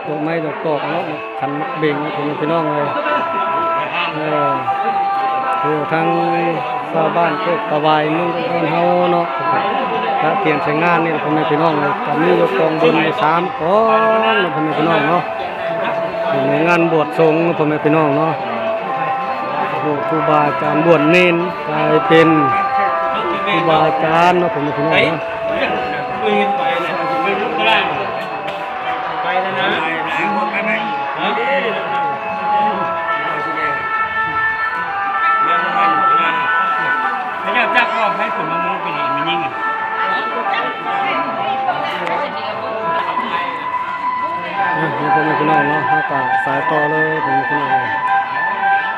ດອກໄມ້ດອກຕອກເນາະ ຂັນໝາກເບັງ ພໍ່ແມ່ພີ່ນ້ອງເອີຍ. ເອີ ໂອ້ ທາງຊາວບ້ານໂຄກຕາວາຍ ເມືອງດອນເຮົາເນາະ ກະກຽມໃສ່ງານນີ້ ພໍ່ແມ່ພີ່ນ້ອງເອີຍ. ກະມີຢູ່ກອງບຸນຢູ່ສາມກອງເນາະ ພໍ່ແມ່ພີ່ນ້ອງເນາະ. ຢູ່ໃນງານບວດສົງເນາະ ພໍ່ແມ່ພີ່ນ້ອງເນາະ. ໂອ້ ຄູບາອາຈານບວດເນນ ກາຍເປັນຄູບາອາຈານເນາະ ພໍ່ແມ່ພີ່ນ້ອງເນາະ. ໄປແລ້ວນະ ໄປໄປ ຮະ ເຂົາເຈົ້າຈັກອອກໃຫ້ຜົນມະມ່ວງໄປນີ້ ມັນຍິ່ງ ອ່ະ ພໍ່ແມ່ພີ່ນ້ອງເນາະ ເຮົາກະສາຍຕໍ່ເລີຍ ພໍ່ແມ່ພີ່ນ້ອງເອີຍ.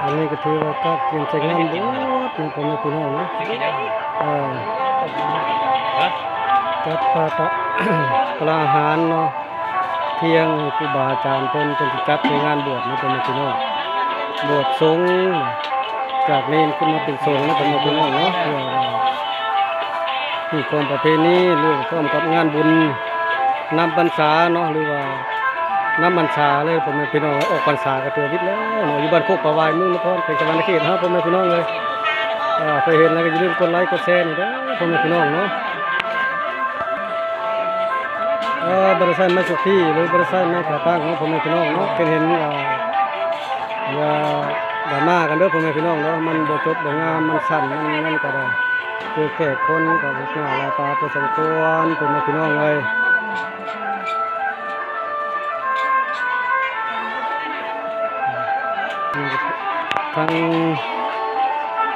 ອັນນີ້ກະຖືວ່າກະກຽມໃສ່ງານບວດເນາະ ພໍ່ແມ່ພີ່ນ້ອງເນາະ. ເອີ ຈັດປາຕະ ປາອາຫານເນາະ ທ່ຽງໃຫ້ຄູບາອາຈານເພິ່ນ ເພິ່ນຊິຈັດໃສ່ງານບວດເນາະ ພໍ່ແມ່ພີ່ນ້ອງ. ບວດສົງ ຈາກເນນຂຶ້ນມາເປັນສົງເນາະ ພໍ່ແມ່ພີ່ນ້ອງເນາະ. ເພື່ອວ່າຮີດຄອງປະເພນີ ຫຼືພ້ອມກັບງານບຸນນຳພັນສາເນາະ ຫຼືວ່າ ນຳພັນສາເລີຍ ພໍ່ແມ່ພີ່ນ້ອງ. ອອກພັນສາກະຖືວ່າວິດແລ້ວເນາະ ຢູ່ບ້ານໂຄກປາວາຍ ເມືອງນະຄອນ ແຂວງສະຫວັນນະເຂດເຮົາ ພໍ່ແມ່ພີ່ນ້ອງເອີຍ. ອ່າ ໃຜເຫັນແລ້ວກະຢ່າລືມກົດໄລກົດແຊນີ້ເດີ ພໍ່ແມ່ພີ່ນ້ອງເນາະ. ເອີ ບໍ່ໄດ້ໃຊ້ໄມ້ສຸກພີ ຫຼືບໍ່ໄດ້ໃຊ້ໄມ້ຂາຕັ້ງເນາະ ພໍ່ແມ່ພີ່ນ້ອງເນາະ. ເຫັນ ເຫັນ ອ່າ ຢ່າ ຢ່າມາກັນເດີ ພໍ່ແມ່ພີ່ນ້ອງເນາະ. ມັນບໍ່ຈົບບໍ່ງາມ ມັນສັ້ນ ມັນ ມັນກະໄດ້ ຄືແຂກຄົນກະຫຼາຍຕາພໍສົມຄວນ ພໍ່ແມ່ພີ່ນ້ອງເອີຍ. ທັງ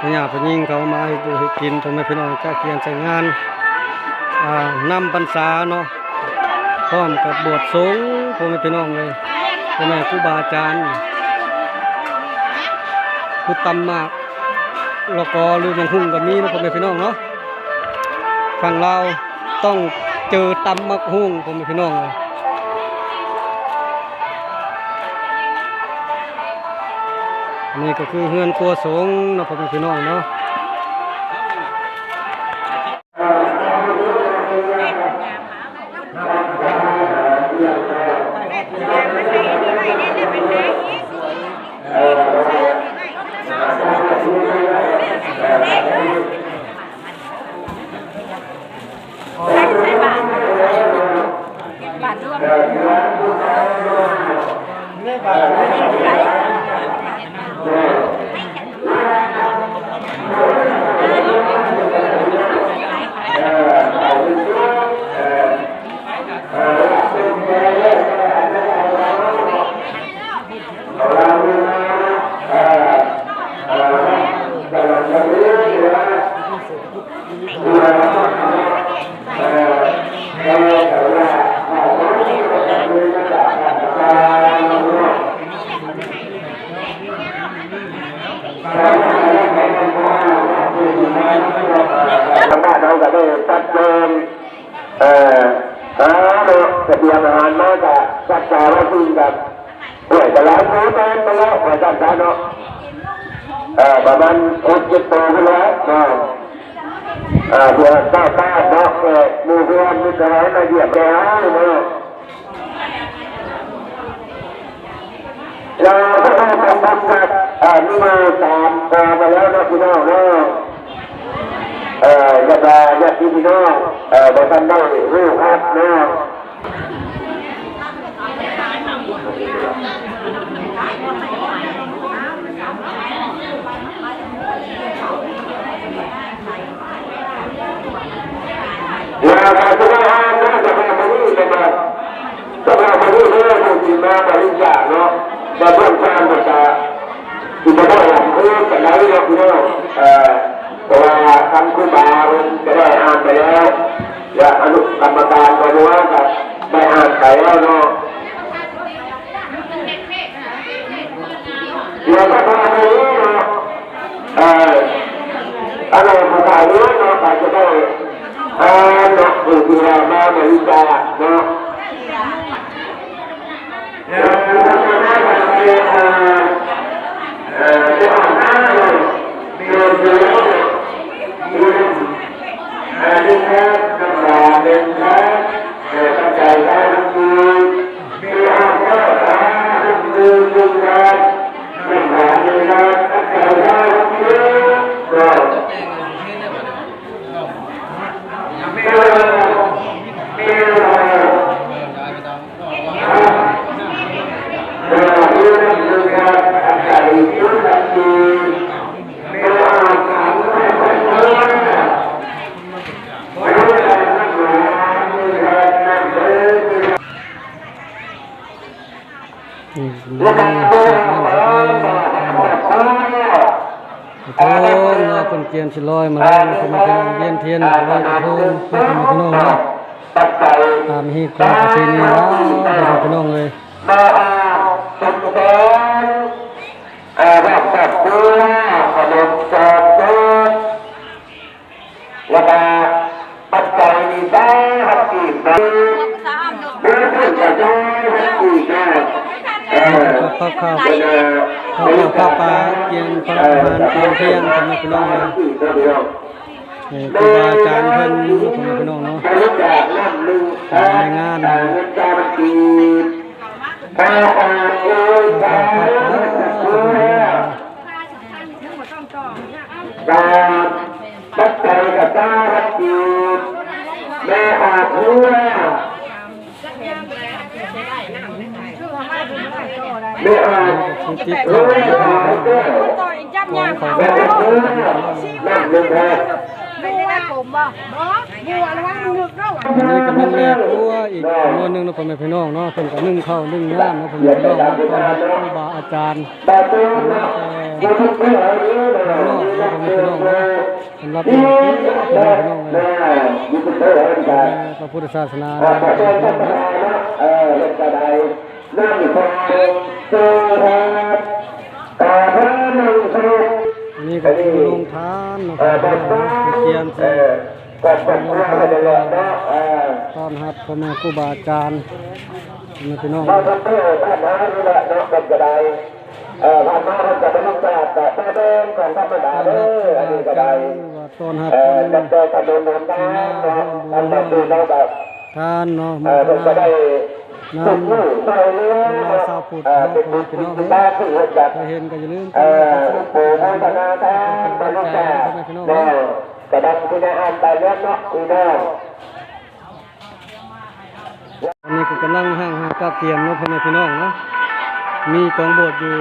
ພະຍາຜູ້ຍິງເຂົາມາເຮັດຢູ່ເຮັດກິນ ພໍ່ແມ່ພີ່ນ້ອງ ກະກຽມໃສ່ງານ ອ່າ ນຳພັນສາເນາະ ພ້ອມກັບບວດສົງ ພໍ່ແມ່ພີ່ນ້ອງເອີຍ. ພໍ່ແມ່ຄູບາອາຈານ ຜູ້ຕຳໝາກ ລະກອ ຫຼືໝາກຫຸ່ງກະມີເນາະ ພໍ່ແມ່ພີ່ນ້ອງເນາະ. ຝັ່ງລາວຕ້ອງເຈີຕຳໝາກຫຸ່ງ ພໍ່ແມ່ພີ່ນ້ອງເອີຍ. ອັນນີ້ກະຄືເຮືອນຄົວສົງເນາະ ພໍ່ແມ່ພີ່ນ້ອງເນາະ. ທາງບ້ານເຮົາກະໄດ້ຈັດເຕີມ ເອີ ເອີ ເນາະ ສະບຽງອາຫານມາກະຈັດການໄວ້ກິນກັນ ໂອ້ຍ ກະຫຼາຍໂຕເຕີມໄປແລ້ວ ວ່າຊັ້ນຊະເນາະ. ເອີ ປະມານຫົກເຈັດໂຕພຸ້ນແຫຼະເນາະ. ເອີ ເພື່ອຊາວບ້ານເນາະ ແຂກໝູ່ເພື່ອນມິດສະຫາຍມາຢ້ຽມແຕ່ເຮົາເນາະ. ແລ້ວພວກເຮົາທຳບຸນກັບ ເອີ ມີຢູ່ສາມກອງມາແລ້ວເນາະ ພີ່ນ້ອງເນາະ. ເອີ ຢ່າວ່າຍາດຕິພີ່ນ້ອງ ເອີ ບໍ່ທັນໄດ້ຮູ້ຄັກເນາະ. ບໍລິຈາກເນາະ ແຕ່ເບື້ອງຕົ້ນກໍຈະ ຊິບໍ່ໄດ້ຫຼາຍຄືປານໃດເນາະພີ່ນ້ອງ ເອີ ເພາະວ່າທາງຄູບາເພິ່ນກໍໄດ້ອ່ານໄປແລ້ວ ແລະ ອະນຸກຳມະການຂອງເຮົາກໍໄດ້ອ່ານໄປແລ້ວເນາະ ແລ້ວກໍຕໍ່ໄປນີ້ເນາະ ເອີ ອັນນັ້ນຜູ້ຂາຍເຮືອນເນາະ ກໍຈະໄດ້ ເອີ ເນາະ ຜູ້ທີ່ວ່າມາບໍລິຈາກເນາະ ນີ້ກຳລັງເຮັດງານເນາະ ໂອ້ ເນາະ ເພິ່ນກຽມຊິລອຍມາແລ້ວເນາະ ພໍ່ແມ່ພີ່ນ້ອງ ວຽນທຽນລອຍກະທົງເນາະ ພໍ່ແມ່ພີ່ນ້ອງເນາະ ຕາມຮີດຄອງປະເພນີລາວເນາະ ພີ່ນ້ອງເອີຍ ແລ້ວກໍປັດໄຈນີ້ ຊາວພັນກີບເນາະ ເດີນຂຶ້ນກະຊາວພັນກີບເນາະ ເອີ ກັບພາບຂ່າວ ເອີ ພາບຂ່າວ ພາບປາ ກຽມພະລະອາຫານ ກຽມທ່ຽງ ພໍ່ແມ່ພີ່ນ້ອງເອີຍ ເອີ ຄູບາອາຈານເພິ່ນ ພໍ່ແມ່ພີ່ນ້ອງເນາະ ໃນງານ ເອີ ເງິນຊາວພັນກີບ ຄ່າອອກເລີຍ ຄ່າອອກເລີຍ ຄ່າປັດໄຈກະຊາວພັນກີບ ແມ່ອອກເຮືອ ແມ່ອອກເຮືອ ແມ່ອອກເຮືອ ນ້ຳໜຶ່ງແພັກ ອັນນີ້ກໍແມ່ນແມ່ຄົວອີກຈຳນວນໜຶ່ງເນາະ ພໍ່ແມ່ພີ່ນ້ອງເນາະ ເພິ່ນກໍໜຶ້ງເຂົ້າໜຶ້ງນ້ຳເນາະ ພໍ່ແມ່ພີ່ນ້ອງເນາະ ຕ້ອນຮັບຄູບາອາຈານ ມາແຕ່ທາງນອກເນາະ ພໍ່ແມ່ພີ່ນ້ອງເນາະ ສຳລັບມື້ນີ້ ພີ່ນ້ອງເອີຍ ພະພຸດທະສາສະໜາເນາະ ພີ່ນ້ອງເນາະ ອັນນີ້ກໍຄືໂຮງທານເນາະ ເພິ່ນກຽມຊິ ເອີ ໂຮງທານ ເພື່ອຕ້ອນຮັບພໍ່ແມ່ຄູບາອາຈານ ພີ່ນ້ອງ ເອີ ຜ່ານມາເພິ່ນກໍໄດ້ລົງຈາກ ກໍບໍ່ແມ່ນຂອງທຳມະດາເດີ ອັນນີ້ກໍໄດ້ ຕ້ອນຮັບ ເອີ ກັບເຈົ້າຖະໜົນຫົນທາງເນາະ ອັນນັ້ນຄືເຮົາກໍ ທານເນາະ ເອີ ເພິ່ນກໍໄດ້ ນຳ ຊຸກຍູ້ຊ່ອຍເຫຼືອ ເນາະ ຊາວພຸດເນາະ ເປັນບຸນເປັນຄຸນ ພີ່ນ້ອງເອີຍ ໄດ້ເຫັນກໍຢ່າລືມ ເອີ ໂປໂມທະນາທານ ກຳລັງໃຈ ພໍ່ແມ່ພີ່ນ້ອງເນາະ ກະດັງທີ່ໄດ້ອ່ານໄປແລ້ວເນາະ ພີ່ນ້ອງ ອັນນີ້ກໍກຳລັງຫ້າງຫາກະກຽມເນາະ ພໍ່ແມ່ພີ່ນ້ອງເນາະ ມີກອງບວດຢູ່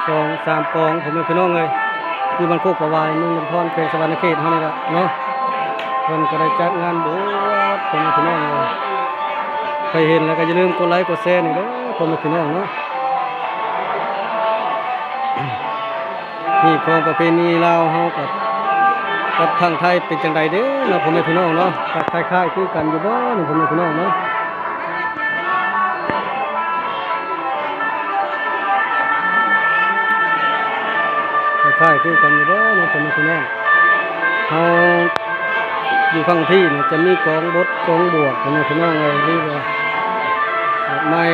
ສອງສາມກອງ ພໍ່ແມ່ພີ່ນ້ອງເອີຍ ຢູ່ບ້ານໂຄກປາຫວາຍ ເມືອງນະຄອນ ແຂວງສະຫວັນນະເຂດເຮົານີ້ແຫຼະເນາະ ເພິ່ນກໍໄດ້ຈັດງານບວດ ພໍ່ແມ່ພີ່ນ້ອງເອີຍ ໃຜເຫັນແລ້ວກໍຢ່າລືມກົດໄລກົດແຊນີ້ເດີ ພໍ່ແມ່ພີ່ນ້ອງເນາະ ຮີດຄອງປະເພນີລາວເຮົາກັບ ກັບທາງໄທເປັນຈັ່ງໃດເດີເນາະ ພໍ່ແມ່ພີ່ນ້ອງເນາະ ກໍຄ້າຍໆຄືກັນຢູ່ບໍ່ເນາະ ພໍ່ແມ່ພີ່ນ້ອງເນາະ ຄ້າຍໆຄືກັນຢູ່ບໍ່ເນາະ ພໍ່ແມ່ພີ່ນ້ອງ ເຮົາຢູ່ຝັ່ງພີ້ນີ້ຈະມີກອງບົດກອງບວດ ພໍ່ແມ່ພີ່ນ້ອງເອີຍ ຫຼືວ່າບວດໃໝ່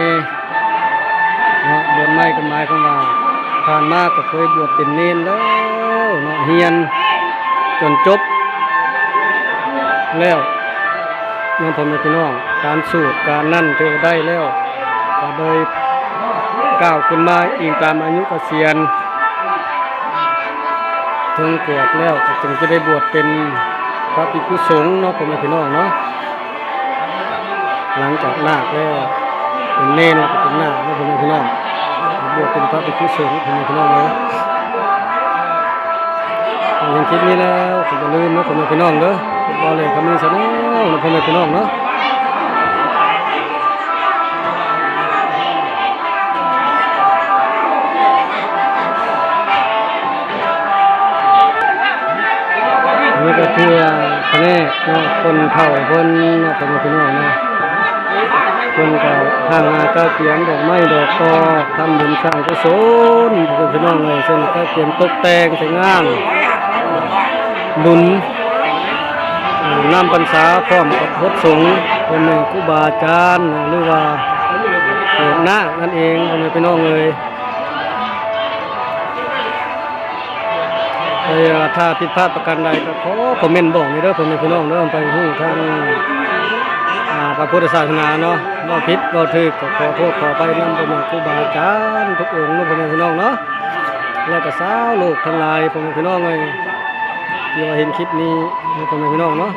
ເນາະ ບວດໃໝ່ກໍໝາຍຄວາມວ່າ ຜ່ານມາກໍເຄີຍບວດເປັນເນນແລ້ວເນາະ ຮຽນຈົນຈົບແລ້ວເນາະ ພໍ່ແມ່ພີ່ນ້ອງ ການສູດການນັ້ນຖືວ່າໄດ້ແລ້ວ ກໍເລີຍກ້າວຂຶ້ນມາອີງຕາມອາຍຸກະສຽນ ເຖິງກວດແລ້ວກໍຈຶ່ງຈະໄດ້ບວດເປັນພະພິກຂຸສົງເນາະ ພໍ່ແມ່ພີ່ນ້ອງເນາະ. ຫຼັງຈາກນາກແລ້ວ ເປັນເນນແລ້ວກໍເປັນນາກເນາະ ພໍ່ແມ່ພີ່ນ້ອງ ບວດເປັນພະພິກຂຸສົງ ພໍ່ແມ່ພີ່ນ້ອງເອີຍ. ເຫັນຄລິບນີ້ແລ້ວກໍຢ່າລືມເນາະ ພໍ່ແມ່ພີ່ນ້ອງເດີ ບ່າວເຫຼກຄຳມີ Channel ເນາະ ພໍ່ແມ່ພີ່ນ້ອງເນາະ. ເນາະ ຄົນເຖົ້າເພິ່ນເນາະ ພໍ່ແມ່ພີ່ນ້ອງເນາະ ເພິ່ນກໍຮ່າງຫາກະກຽມດອກໄມ້ດອກຕອກ ທຳບຸນສ້າງກຸສົນ ພໍ່ແມ່ພີ່ນ້ອງເອີຍ ເຊິ່ງກະກຽມຕົກແຕ່ງໃສ່ງານບຸນ ເອີ ນຳພັນສາ ພ້ອມກັບພົດສົງ ພໍ່ແມ່ຄູບາອາຈານ ຫຼືວ່າໂບດນາກນັ້ນເອງ ພໍ່ແມ່ພີ່ນ້ອງເອີຍ. ເອີ ຖ້າຜິດພາດປະການໃດກໍຂໍຄອມເມັນບອກນີ້ເດີ ພໍ່ແມ່ພີ່ນ້ອງເດີ ໄປຮູ້ທາງ ອ່າ ພະພຸດທະສາສະໜາເນາະ ເວົ້າຜິດເວົ້າຖືກກໍຂໍໂທດຂໍອະໄພນຳພໍ່ແມ່ຄູບາອາຈານທຸກອົງເນາະ ພໍ່ແມ່ພີ່ນ້ອງເນາະ ແລະກະຊາວໂລກທັງຫຼາຍ ພໍ່ແມ່ພີ່ນ້ອງເອີຍ ທີ່ວ່າເຫັນຄລິບນີ້ເນາະ ພໍ່ແມ່ພີ່ນ້ອງເນາະ.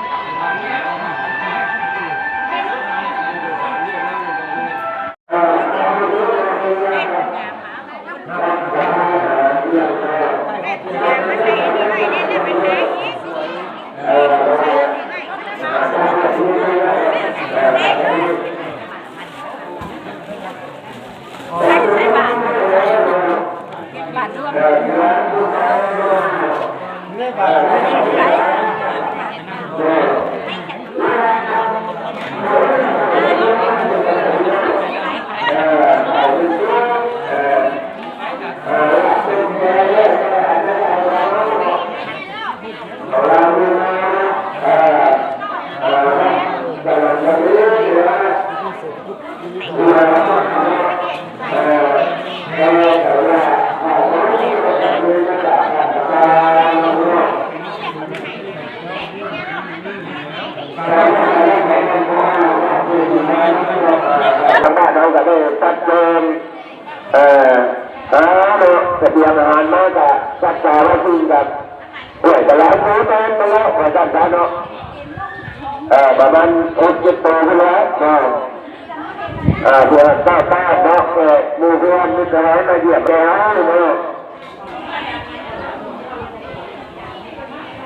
ທາງບ້ານເຮົາກໍໄດ້ຈັດເຕີມ ເອີ ເອີ ເນາະ ກະຕຽມອາຫານມາກະຈັດການລະສິ່ງກັນ ໂອ້ຍ ກະຫຼາຍໂຕເຕີມໄປແລ້ວ ວ່າຊັ້ນຊະເນາະ ເອີ ປະມານຫົກເຈັດໂຕພຸ້ນແຫຼະເນາະ ເອີ ເພື່ອຊາວບ້ານເນາະ ເອີ ໝູ່ເພື່ອນມິດສະຫາຍມາຢ້ຽມແຕ່ເຮົາເນາະ.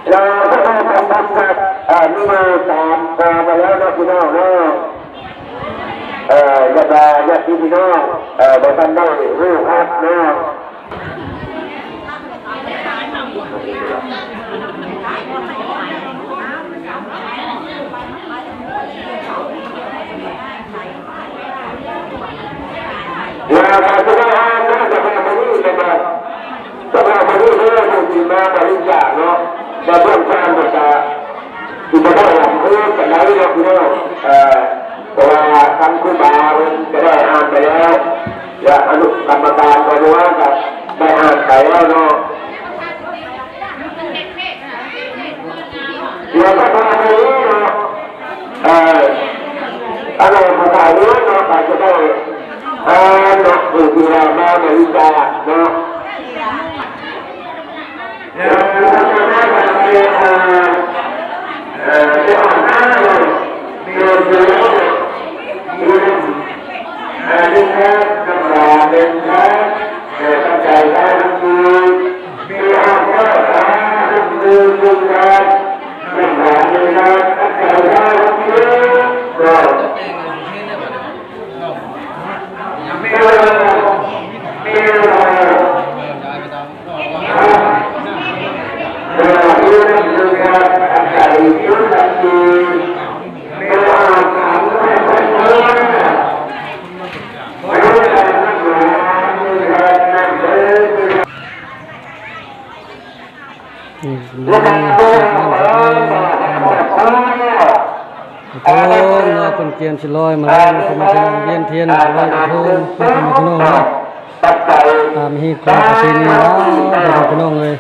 ແລ້ວກໍໄດ້ທຳບຸນກັບ ເອີ ມີຢູ່ສາມກອງມາແລ້ວເນາະ ພີ່ນ້ອງເນາະ ເອີ ແລ້ວກໍຍາດຕິພີ່ນ້ອງ ເອີ ບໍ່ທັນໄດ້ຮູ້ຮັບເນາະ. ແລ້ວກໍຈະໄດ້ອ່ານເນາະ ສະພາບມື້ນີ້ ສະພາບ ສະພາບມື້ນີ້ເດີ ຜູ້ທີ່ມາບໍລິຈາກເນາະ ແຕ່ເບື້ອງຕົ້ນກໍຈະ ຊິບໍ່ໄດ້ຫຼາຍຄືປານໃດເນາະ ພີ່ນ້ອງ ເອີ ເພາະວ່າທາງຄູບາເພິ່ນກໍໄດ້ອ່ານໄປແລ້ວ ແລະ ອະນຸກຳມະການກໍຮູ້ວ່າກໍໄດ້ອ່ານໄປແລ້ວເນາະ. ດຽວກໍພາໄປເນາະ ເອີ ອັນນັ້ນພາໄປເນາະ ກໍຈະໄດ້ ເອີ ເນາະ ຜູ້ທີ່ວ່າມາບໍລິຈາກເນາະ ເອີ ເອີ ເອີ ເອີ ນີ້ ໂອ້ ເນາະ ເພິ່ນກຽມຊິລອຍມາແລ້ວ ເພິ່ນມາວຽນທຽນລອຍກະທົງ ເພິ່ນມາພີ່ນ້ອງເນາະ ຕາມຮີດຂອງປະເພນີລາວ ເພິ່ນພີ່ນ້ອງເອີຍ.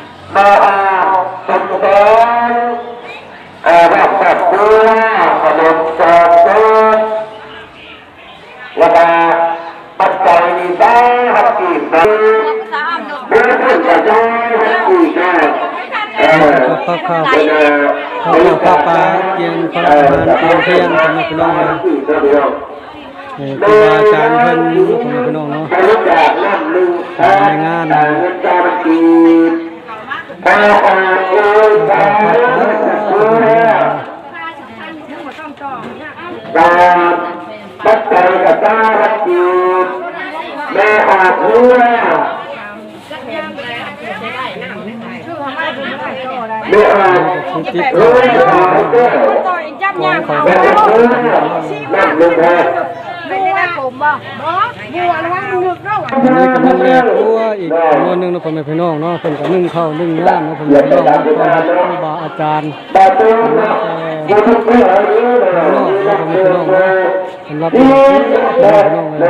ແລ້ວກໍປັດໄຈນີ້ຊາວພັນກີບ ເອີ ເພິ່ນກໍຊາວພັນກີບເນາະ ເອີ ກັບເຂົ້າ ເຂົ້າ ເຂົ້າປາ ກຽມ ອາຫານກຽມທ່ຽງ ພໍ່ແມ່ພີ່ນ້ອງເອີຍ ເອີ ຄູບາອາຈານເພິ່ນ ພໍ່ແມ່ພີ່ນ້ອງເນາະ ໃນງານ ຕາມປັດໄຈກໍຊາວພັນກີບ ແມ່ອອກເຮືອ ແມ່ອອກເຮືອ ແກ້ວ ຂອງເຂົາ ອັນນີ້ກຳລັງແລ່ຄົວອີກຈຳນວນໜຶ່ງເນາະ ພໍ່ແມ່ພີ່ນ້ອງເນາະ ເພິ່ນກະໜຶ້ງເຂົ້າໜຶ້ງນ້ຳເນາະ ພໍ່ແມ່ພີ່ນ້ອງເນາະ ຕ້ອນຮັບຄູບາອາຈານ ມາແຕ່ທາງນອກເນາະ ພໍ່ແມ່ພີ່ນ້ອງເນາະ ສຳລັບພີ່ນ້ອງເອີຍ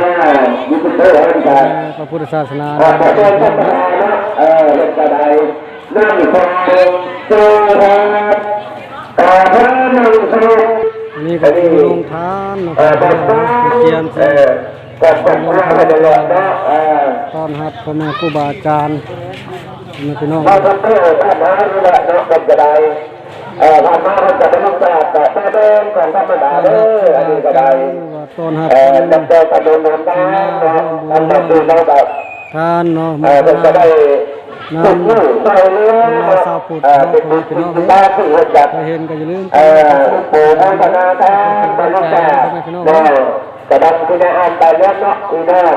ພະພຸດທະສາສະໜາເນາະ ອັນນີ້ກະຄືໂຮງທານເນາະ ເພິ່ນກຽມຊິລົງທານ ຕ້ອນຮັບພໍ່ແມ່ຄູບາອາຈານ ພໍ່ແມ່ພີ່ນ້ອງ ເອີ ຜ່ານມາເພິ່ນກະໄດ້ ເອີ ຜ່ານມາເພິ່ນກະໄດ້ຮູ້ຈັກກະແຕ່ເດີນຂອງທຳມະດາເດີ ອັນນີ້ກະໄດ້ ຕ້ອນຮັບ ເອີ ນຳແຕ່ຖະໜົນຫົນທາງເນາະ ອັນນັ້ນຄືເຮົາກະ ທານເນາະ ເອີ ເພິ່ນກະໄດ້ ນຳ ເອີ ຊາວພຸດເນາະ ພໍ່ແມ່ພີ່ນ້ອງເອີຍ ໃຜເຫັນກະຢ່າລືມ ເອີ ໂປໂມທະນາທານ ກຳລັງໃຈ ພໍ່ແມ່ພີ່ນ້ອງເນາະ ກະດັງຄືແນວອ່ານໄປແລ້ວເນາະ ພີ່ນ້ອງ